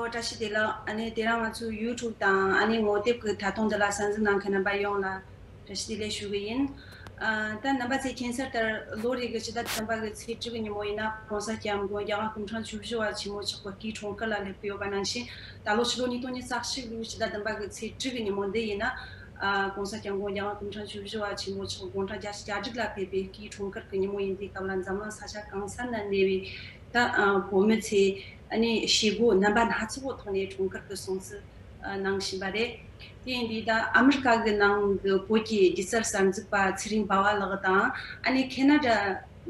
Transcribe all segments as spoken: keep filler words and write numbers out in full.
བཀྲ་ཤིས་བདེ་ལེགས། ཨ་ནི་དེ་རིང་ང་ཚོའི་ཡུ་ཊུབ་དང་ཨ་ནི་ངོ་དེབ་ཀྱི་ཐད་གཏོང་འདི་ལ་གསན་གཟིགས་གནང་མཁན་རྣམ་པ་ཡོངས་ལ་བཀྲ་ཤིས་བདེ་ལེགས་ཞུ་གི་ཡིན། ཨ། ད་རྣམ་པ་ཚོས་མཁྱེན་གསལ་ལྟར་ལོ་རེ་གི་ཕྱི་ཟླ་བདུན་པ་གི་ཚེས་དྲུག་གི་ཉིན་མོ་ཡིན་ན་༸གོང་ས་༸སྐྱབས་མགོན་༸རྒྱལ་དབང་སྐུ་ཕྲེང་བཅུ་བཞི་པ་ཆེན་མོ་མཆོག་གི་སྐུའི་འཁྲུངས་སྐར་ལ་སླེབས་ཀྱི་ཡོད་པ་ནང་བཞིན། ད་ལོ་ཕྱི་ལོ་ཉིས་སྟོང་ཉི་ཤུ་རྩ་གཅིག་ལོའི་ཕྱི་ཟླ་བདུན་པ་གི་ཚེས་དྲུག་གི་ཉིན་མོ་འདི་ཡིན་ན། ཨ། ༸གོང་ས་༸སྐྱབས་མགོན་༸རྒྱལ་དབང་སྐུ་ཕྲེང་བཅུ་བཞི་པ་ཆེན་མོ་མཆོག་དགུང་གྲངས་བརྒྱད་ཅུ་གྱ་དྲུག་ལ་ཕེབས་པའི་སྐུའི་འཁྲུངས་སྐར་གྱི་ཉིན་མོ་ཡིན་དུས་སྐབས་ལ། འཛམ་གླིང་ས་ཆ་གང་ས་ན་གནས་པའི་ད་བོད་མི་ཚོས་ཨ་ནི་བྱེད་སྒོ་རྣམ་པ་སྣ་ཚོགས་ཀྱི་ཐོག་ནས་འཁྲུངས་སྐར་གྱི་སྲུང་བརྩི་གནང་བཞིན་པ་རེད། དེ་ཡིན་དུས་ད་ཨ་མི་རི་ཀ་གི་ནང་གི་བོད་ཀྱི་སྒྱུ་རྩལ་གསར་འཛུགས་པ་ཚེ་རིང་འབའ་བ་ལགས་དང་། ཨ་ནི་ཁེ་ན་ཌ་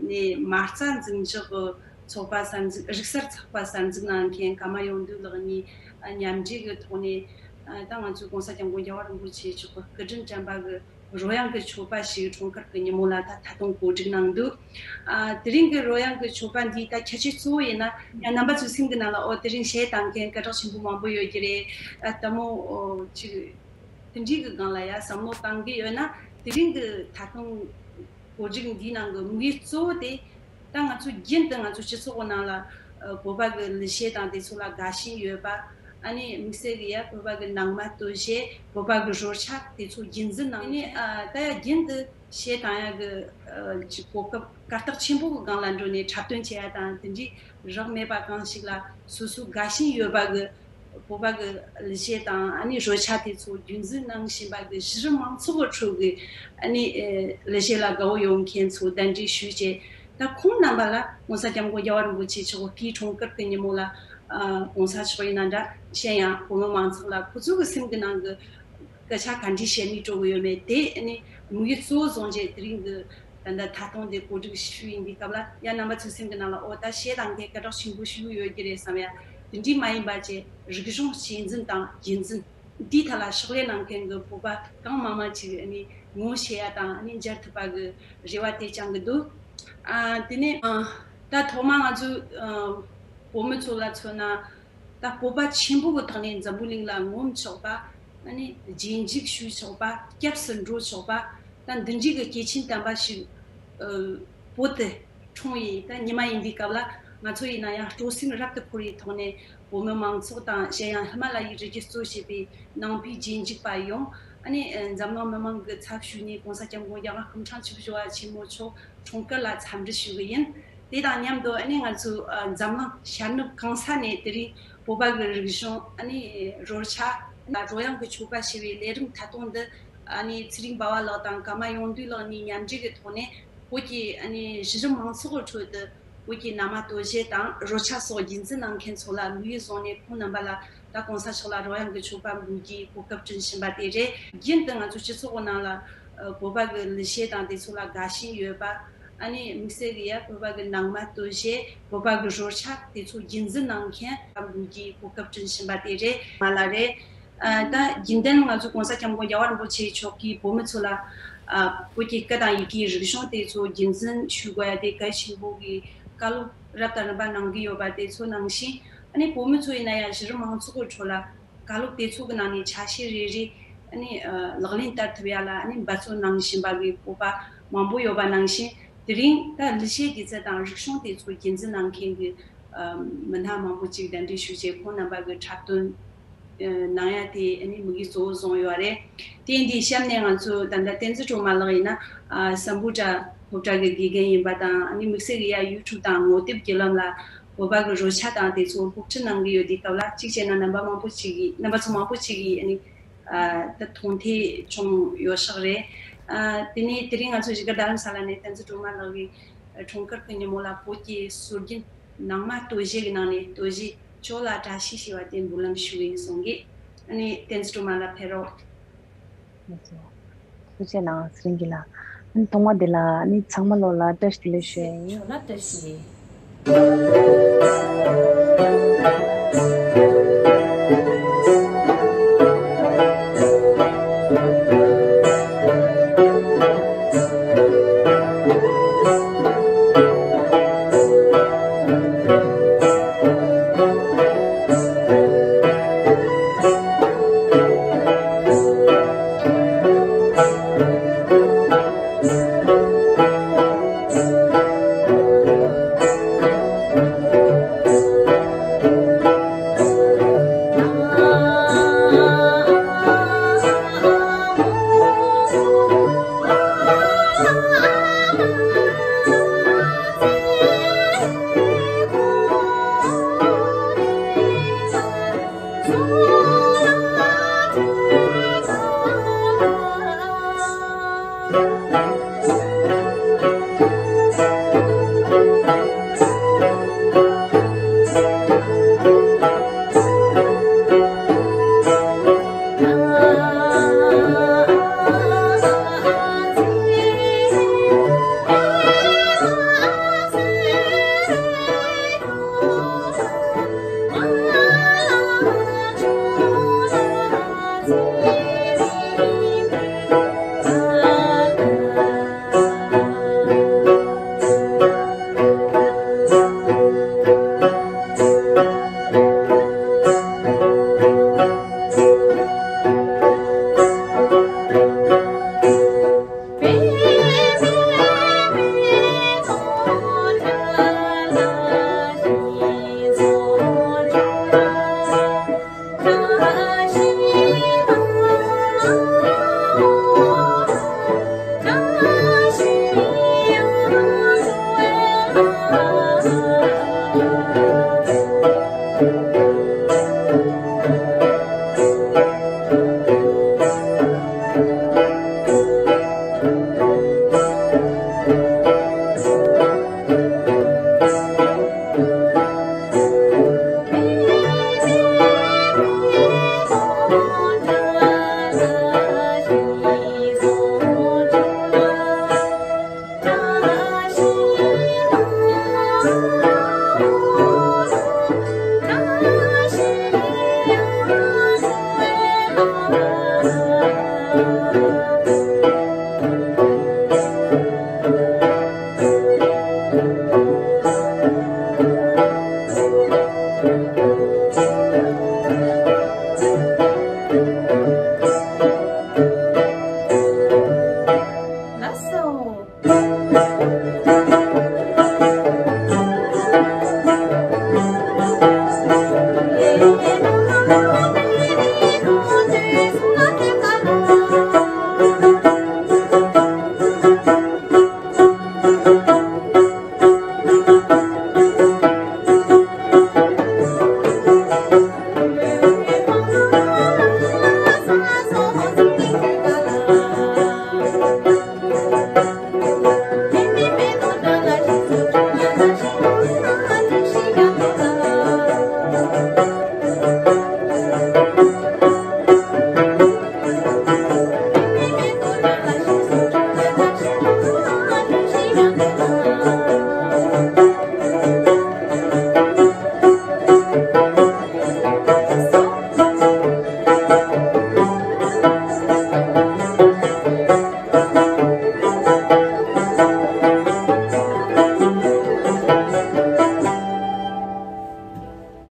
ནས་མ་རྩ་འཛིན་ཕྱོགས་ཀྱི་ཚོགས་པ་གསར་འཛུགས། རིག་གསར་ཚོགས་པ་གསར་འཛུགས་གནང་མཁན་ཀརྨ་ཡོངས་འདུས་ལགས་གཉིས་མཉམ་འབྲེལ་གྱི་ཐོག་ནས། ཨ། ད་ང་ཚོའི་༸གོང་ས་༸སྐྱབས་མགོན་༸རྒྱལ་བ་རིན་པོ་ཆེ་མཆོག་གི་སྐུ་དྲིན་དྲན་པ་གི་རོལ་དབྱངས་ཀྱི་མཆོད་པ་ཞིག་འཁྲུངས་སྐར་གྱི་ཉིན་མོ་ལ་ད་ཐད་གཏོང་གོ་སྒྲིག་གནང་འདུག་ཨ། དེ་རིང་གི་རོལ་དབྱངས་ཀྱི་མཆོད་པ་འདི་ད་ཁྱད་ཆོས་གཙོ་བོ་ཡིན་ན། ཡང་རྣམ་པ་ཚོའི་སེམས་ཀྱི་ནང་ལ། ཨོ། དེ་རིང་གཞས་གཏོང་མཁན་སྐད་གྲགས་ཆེན་པོ་མང་པོ་ཡོད་ཀྱི་རེད། ཨ། ལྟད་མོ། ཨོ། ཅིག་དེ་འདྲའི་གི་སྒང་ལ་ཡ་བསམ་བློ་བཏང་གི་ཡོད་ན། དེ་རིང་གི་ཐད་གཏོང་གོ་སྒྲིག་འདིའི་ནང་གི་དམིགས་ཡུལ་གཙོ་བོ་དེ། ད་ང་ཚོ་རྒྱུན་དུ་ང་ཚོ་སྤྱི་ཚོགས་ནང་ལ། ཨ། བོད་པ་གི་གླུ་གཞས་དང་དེ་ཚོ་ལ་དགའ་ཞེན་ཡོད་པ། ཨ་ནི་དམིགས་བསལ་གྱི་ཡ་བོད་པ་གི་ནང་མ་སྟོད་གཞས། བོད་པ་གི་རོལ་ཆ་དེ་ཚོ་རྒྱུན་འཛིན་གནང་། ཨ་ནི། ཨ། ད་ཡ་རྒྱུན་དུ་གཞས་བཏང་ཡ་གི། ཨ། ཅིག་གོ་སྐབས་གར་སྟེགས་ཆེན་པོ་གི་སྒང་ལ་འགྲོ་ནས་འཁྲབ་སྟོན་བྱེད་ཡ་དང་དེ་འདྲའི་རག་མེད་པ་གང་ཞིག་ལ། སོ་སོའི་དགའ་ཞེན་ཡོད་པ་གི་བོད་པ་གི་གླུ་གཞས་དང་ཨ་ནི་རོལ་ཆ་དེ་ཚོ་རྒྱུན་འཛིན་གནང་བཞིན་པ་གི་གཞི་རིམ་མང་ཚོགས་ཀྱི་ཁྲོད་ཀྱི། ཨ་ནི། ཨེ། གླུ་གཞས་ལ་དགའ་བོ་ཡོད་མཁན་ཚོ་གདན་འདྲེན་ཞུས་བྱས། ད་ཁོང་རྣམ་པ་ལ་༸གོང་ས་༸སྐྱབས་མགོན་རྒྱལ་བ་རིན་པོ་ཆེ་མཆོག་གི་སྐུའི་འཁྲུངས་སྐར་གྱི་ཉིན་མོ་ལ། ཨ། གོང་ས་མཆོག་ཡིན་ན་འདྲ། གཞན་ཡང་བོད་མི་མང་ཚོགས་ལ་ཁོ་ཚོ་གི་སེམས་ཀྱི་ནང་གི་སྐད་ཆ་ག་འདྲས་བཤད་ནས་སྤྲོ་གི་ཡོད་མེད་དེ། ཨ་ནི་དམིགས་ཡུལ་གཙོ་བོ་བཟུང་བྱས་དེ་རིང་གི་ད་ལྟ་ཐད་གཏོང་དེ་གོ་སྒྲིག་ཞུས་ཡིན་དུས་སྐབས་ལ། ཡང་རྣམ་པ་ཚོའི་སེམས་ཀྱི་ནང་ལ། ཨོ། ད་གཞས་གཏོང་མཁན་སྐད་གྲགས་ཆེན་པོ་ཞིག་ཡོད་ཀྱི་རེད་བསམ་ཡ་དེ་འདྲས་མ་ཡིན་པ་བྱས། རིག་གཞུང་གཅེས་འཛིན་དང་རྒྱུན་འཛིན། འདིའི་ཐད་ལ་ཕྱག་ལས་གནང་མཁན་གྱི་བོད་པ་གང་མང་མང་ཅིག་ཨ་ནི་ངོ་ཤེས་ཡ་དང་ཨ་ནི་མཇལ་ཐུབ་པ་གི་རེ་བ་དེ་བཅང་གི་འདུག་ཨ། དེ་ནས། ཨ། ད་ཐོག་མ་ང་ཚོས། ཨ། བོད་མི་ཚོ་ལ་མཚོན་ན། ད་སྤོབས་པ་ཆེན་པོ་གི་ཐོག་ནས་འཛམ་བུ་གླིང་ལ་ངོམ་ཆོག་པ། ཨ་ནི་རྗེས་འཇུག་ཞུ་ཆོག་པ། སྐྱབས་སུ་འགྲོ་ཆོག་པ། ད་འདི་འདྲའི་གི་སྐྱེས་ཆེན་དམ་པ་ཞིག་ཨ། བོད་དུ་འཁྲུངས་ཡི་ད་ཉི་མ་ཡིན་དུས་སྐབས་ལ། ང་ཚོ་ཡིན་ན་ཡང་སྤྲོ་སེམས་རབ་ཏུ་འཁོལ་བའི་ཐོག་ནས་བོད་མི་མང་ཚོགས་དང་། གཞན་ཡང་ཧི་མ་ལ་ཡའི་རི་རྒྱུད་གཙོ་བྱས་པའི་ནང་པའི་རྗེས་འཇུག་པ་ཡོངས། ཨ་ནི་འཛམ་གླིང་མི་མང་གི་ཚབ་ཞུས་ནས་༸གོང་ས་༸སྐྱབས་མགོན་༸རྒྱལ་བ་སྐུ་ཕྲེང་བཅུ་བཞི་པ་ཆེན་མོ་མཆོག་འཁྲུངས་སྐར་ལ་འཚམས་འདྲི་ཞུ་གི་ཡིན། དེ་དང་མཉམ་དུ་ཨ་ནི་ང་ཚོ། ཨ། འཛམ་གླིང་ཤར་ནུབ་གང་ས་ནས་དེ་རིང་བོད་པ་གི་རིག་གཞུང་། ཨ་ནི་རོལ་ཆ། རོལ་དབྱངས་ཀྱི་མཆོད་པ་ཞེས་པའི་ལས་རིམ་ཐད་གཏོང་འདི། ཨ་ནི་ཚེ་རིང་འབའ་བ་ལགས་དང་ཀརྨ་ཡོངས་འདུས་ལགས་གཉིས་མཉམ་འབྲེལ་གྱི་ཐོག་ནས། བོད་ཀྱི་ཨ་ནི་གཞི་རིམ་མང་ཚོགས་ཀྱི་ཁྲོད་དུ་བོད་ཀྱི་ནང་མ་སྟོད་གཞས་དང་རོལ་ཆ་སོགས་རྒྱུན་འཛིན་གནང་མཁན་ཚོ་ལ་དམིགས་ཡུལ་བཟུང་ནས། ཁོང་རྣམ་པ་ལ་ད་གོང་ས་མཆོག་ལ་རོལ་དབྱངས་ཀྱི་མཆོད་པ་འབུལ་རྒྱུའི་གོ་སྐབས་བསྐྲུན་བཞིན་པ་དེ་རེད། རྒྱུན་དུ་ང་ཚོ་སྤྱི་ཚོགས་ནང་ལ། ཨ། བོད་པ་གི་གླུ་གཞས་དང་དེ་ཚོ་ལ་དགའ་ཞེན་ཡོད་པ། ཨ་ནི་དམིགས་བསལ་གྱི་ཡ་བོད་པ་གི་ནང་མ་སྟོད་གཞས། བོད་པ་གི་རོལ་ཆ་དེ་ཚོ་རྒྱུན་འཛིན་གནང་མཁན་འབུལ་རྒྱུའི་གོ་སྐབས་བསྐྲུན་བཞིན་པ་དེ་རེད། མ་ལ་རེད། ཨ། ད་རྒྱུན་ལྡན་ང་ཚོ་༸གོང་ས་༸སྐྱབས་མགོན་རྒྱལ་བ་རིན་པོ་ཆེ་མཆོག་གིས་བོད་མི་ཚོ་ལ། ཨ། བོད་ཀྱི་སྐད་དང་ཡི་གེའི་རིག་གཞུང་དེ་ཚོ་རྒྱུན་འཛིན་ཞུ་དགོས་ཡ་དེ་གལ་ཆེན་པོ་གི་བཀའ་སློབ་རབ་དང་རིམ་པ་གནང་གི་ཡོད་པ་དེ་ཚོ་ནང་བཞིན། ཨ་ནི་བོད་མི་ཚོ་ཡིན་ན་ཡང་གཞི་རིམ་མང་ཚོགས་ཀྱི་ཁྲོད་ལ་བཀའ་སློབ་དེ་ཚོ་གི་ནང་ནས་ཆ་ཤས་རེ་རེ། ཨ་ནི། ཨ། ལག་ལེན་བསྟར་ཐུབ་ཡ་ལ་ཨ་ནི་འབད་བརྩོན་གནང་བཞིན་པ་གི་བོད་པ་མང་པོ་ཡོད་པ་ནང་བཞིན། དེ་རིང་ད་གླུ་གཞས་སྒྱུ་རྩལ་དང་རིག་གཞུང་དེ་ཚོ་རྒྱུན་འཛིན་གནང་མཁན་གྱི། ཨ། མི་སྣ་མང་པོ་ཅིག་གདན་འདྲེན་ཞུས་བྱས་ཁོང་རྣམ་པ་གི་འཁྲབ་སྟོན། ཨ། གནང་ཡ་དེ་ཨ་ནི་དམིགས་ཡུལ་གཙོ་བོ་བཟུང་ཡོད་རེད། དེ་འདིའི་གཤམ་ནས་ང་ཚོ་ད་ལྟ་བསྟན་འཛིན་སྒྲོལ་མ་ལགས་ཡིན་ན། ཨ། སམ་བྷོ་ཊ་སློབ་གྲྭ་གི་དགེ་རྒན་ཡིན་པ་དང་། ཨ་ནི་དམིགས་བསལ་གྱི་ཡ་ཡུ་ཊུབ་དང་ངོ་དེབ་བརྒྱུད་ལམ་ལ་བོད་པ་གི་རོལ་ཆ་དང་དེ་ཚོ་སློབ་ཁྲིད་གནང་གི་ཡོད་དུས་སྐབས་ལ། གཅིག་བྱས་ན་རྣམ་པ་མང་པོ་ཅིག་གིས། རྣམ་པ་ཚོ་མང་པོ་ཅིག་གིས་ཨ་ནི། ཨ། ད་མཐོང་ཐོས་བྱུང་ཡོད་ཤག་རེད། ཨ། དེ་ནས་དེ་རིང་ང་ཚོ་གཞིས་ཀ་རྡ་རམ་ས་ལ་ནས་བསྟན་འཛིན་སྒྲོལ་མ་ལགས་ཀྱི་འཁྲུངས་སྐར་གྱི་ཉིན་མོ་ལ་བོད་ཀྱི་སྲོལ་རྒྱུན་ནང་མ་སྟོད་གཞས་ཀྱི་ནང་ནས་སྟོད་གཞས་ཇོ་ལ་བཀྲ་ཤིས་ཞེས་པ་དེ་འབུལ་ལམ་ཞུ་གི་ཡིན་གསུང་གི། ཨ་ནི་བསྟན་འཛིན་སྒྲོལ་མ་ལགས་ཕེབས་རོགས། ང་ཚོ་ཐུགས་རྗེ་གནང་ཚེ་རིང་སྐྱིད་ལགས། ཨ་ནི་ཐོག་མ་དེ་ལ་ཨ་ནི་ཚང་མ་ལོ་ལ་བཀྲ་ཤིས་བདེ་ལེགས་ཞུ་ཡ་ཡིན། ཇོ་ལ་བཀྲ་ཤིས།